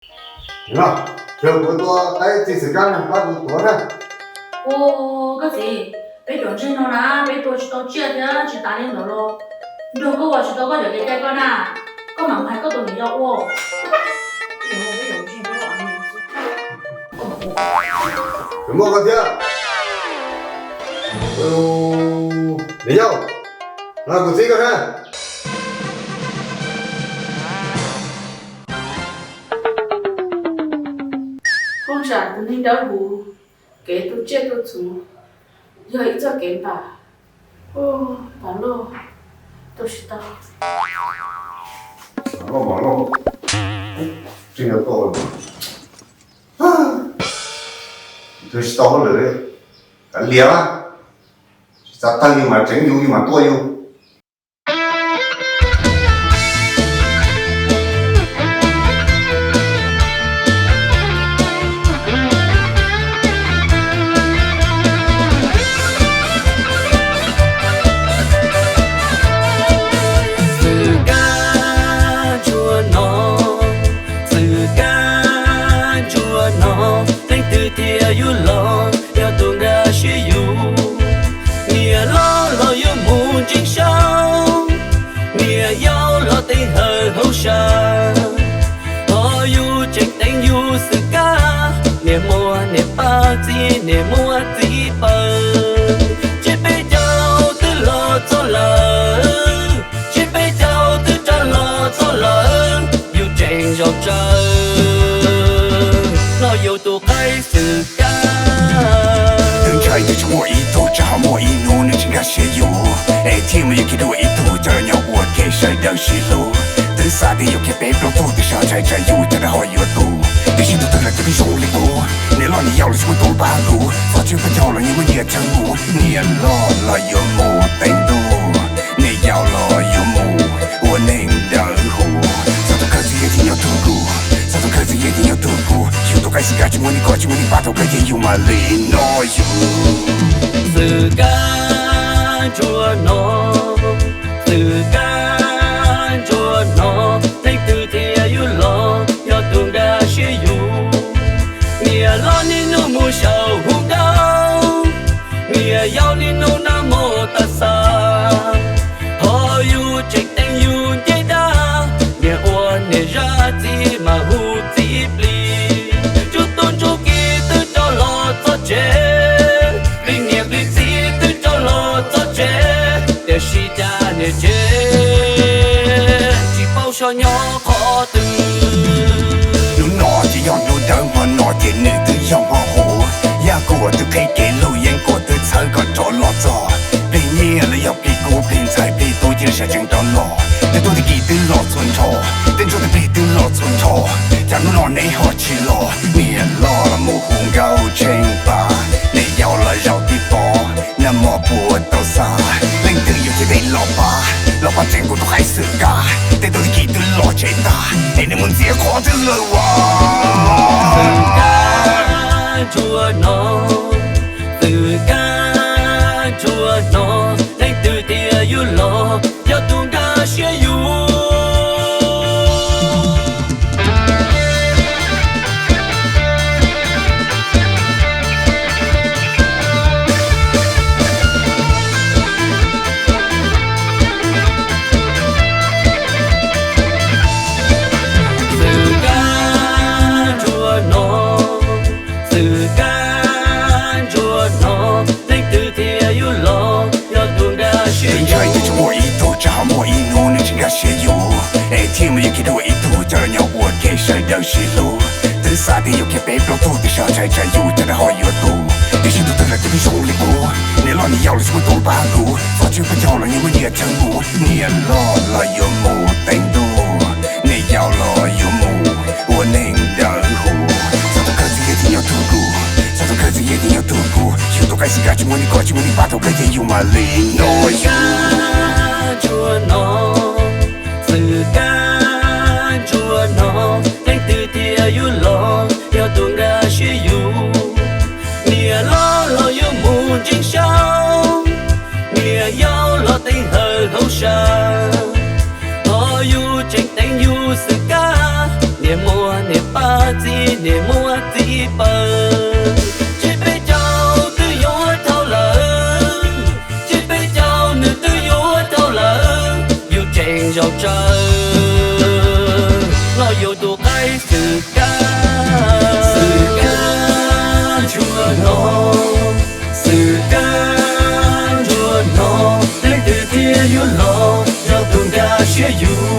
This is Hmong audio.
Niam loj, tseg kuv tua qaib txi xwm kab na, pab kuv tuav na. Ua, koj txiv, peb cov ntsej no na, peb tua tsis tau tsiaj thiab tsis tas li ntawd los nrog koj ua tsis tau koj cov kev cai koj na. Koj mam hais koj tus niam yau ua. Tsis muaj koj thiab. Niam yau, los kuv txib koj na. Koj zam tus neeg dawb huv, kev tu tsiaj tu txhu yog ib txoj kev npam. Ua, Vam Lauj, tu tsis tau. Vam Lauj, Vam Lauj, tseem yuav tau, tu tsis tau lawm, kav liam, tsis txav tawg yus mas tseev yus, yus mas tuaj yus. Xwm kab ntsuag no, xwm kab ntsuag no, leej twg thiaj yuav los yog tus nkag siab yus? Niam loj los yuav mus ntseeg saub, niam yau los teev hawm hauv sam. Ho yus tseem teev yus xwm kab, niam muaj niam paj, txiv niam muaj txiv pawg. Tsiab peb caug twb los txog lawm, tsiab peb caug twb rov los txog lawm, yus tseem zaum tsawv los yus tus qaib xwm kab. Twb ntshai twb tsis muaj ib tug, tsam ho muaj ib hnub nws tsis nkag siab yus, es thiaj mus yuav kiag dua ib tug coj los nyob ua ke sawv daws sib hlub. Twb xav tias yuav kiag peb plaub tug, twb sawv ntshai tsam yus cov dab ho yuav tu. Tiam sis tus twg los twb pheej zoo li kuv, niam loj niam yau los tsis muaj tus pab kuv, txog tsiab peb caug los yeej muaj nyias chaw mus. Niam loj los yuav mus teev ntuj, niam yau los yuav mus ua neeg dawb huv. Txog thaum kawg txiv yeej tsis nyob tus kuv, txog thaum kawg txiv yeej tsis nyob tus kuv. Yus tus qaib xwm kab tsis muaj neeg kov tsis muaj neeg pab, thaum kawg yeej yus mam li noj yus. Xwm kab ntsuag no, xwm kab ntsuag no, leej twg thiaj yuav los yog tus nkag siab yus? Niam loj niaj hnub mus xyaum hu nkauj, niam yau niaj hnub noj mov tas xav. Ho yus tseem teev yus ncej dab, niam ua niam zaj, txiv mas hu txiv plig. Tsuj tub ntsuj ki twb rov los txog tsev, plig niam plig txiv twb rov los txog tsev, tiam sis cas niam tsev tsis paub xyov nyob qhov twg. Hnub no ces yog hnub dawb, hmo no ces nws twb yog hmo huv. Yaj kuam twb qhib kev lug, yeeb kuam twb txhawb kom rov los txog. Plig nyiaj los yog plig kub, plig ntxhais plig tub, cia li sawv tsees rov los. Tej tub tej ki twb los txhua nrho, tej ntsuj tej plig twb los txhua nrho. Cas hnub no neb ho tsis los? Niam loj los mus hu nkauj tsheej pas, niam yau los zaum tib pob, noj mov puas tau xav. Leej twg yuav cia peb los pab, los pab tseev kuv tus qaib xwm kab? Tej tub tej ki twb los tsev tag, es nws mus ntxias qhov twg lawm as? Xwm kab ntsuag no, xwm kab ntsuag no, leej twg thiaj yuav los yog tus nkag siab yus? Xwm kab ntsuag no, xwm kab ntsuag no, leej twg thiaj yuav los yog tus nkag siab yus? Twb ntshai twb tsis muaj ib tug, tsam ho muaj ib hnub nws tsis nkag siab yus, es thiaj mus yuav kiag dua ib tug coj los nyob ua ke sawv daws sib hlub. Twb xav tias yuav kiag peb plaub tug, twb sawv ntshai tsam yus cov dab ho yuav tu. Tiam sis tus twg los twb pheej zoo li kuv, niam loj niam yau los tsis muaj tus pab kuv, txog tsiab peb caug los yeej muaj nyias chaw mus. Niam loj los yuav mus teev ntuj, niam yau los yuav mus ua neeg dawb huv. Txog thaum kawg txiv yeej tsis nyob tus kuv, txog thaum kawg txiv yeej tsis nyob tus kuv. Yus tus qaib xwm kab tsis muaj neeg kov tsis muaj neeg pab, thaum kawg yeej yus mam li noj yus. Ntsuag no, xwm kab ntsuag no, leej twg thiaj yuav los yog tus nkag siab yus? Niam loj los yuav mus ntseeg saub, niam yau los teev hawm hauv sam. Ho yus tseem teev yus xwm kab, niam muaj niam paj, txiv niam muab txiv paws. Tsis peb caug twb yuav dhau lawm, tsis peb caug nws twb yuav dhau lawm, yus tseem zaum tsawv los yus tus qaib xwm kab. Xwm kab ntsuag no, xwm kab ntsuag no, leej twg thiaj yuav los yog tus nkag siab yus?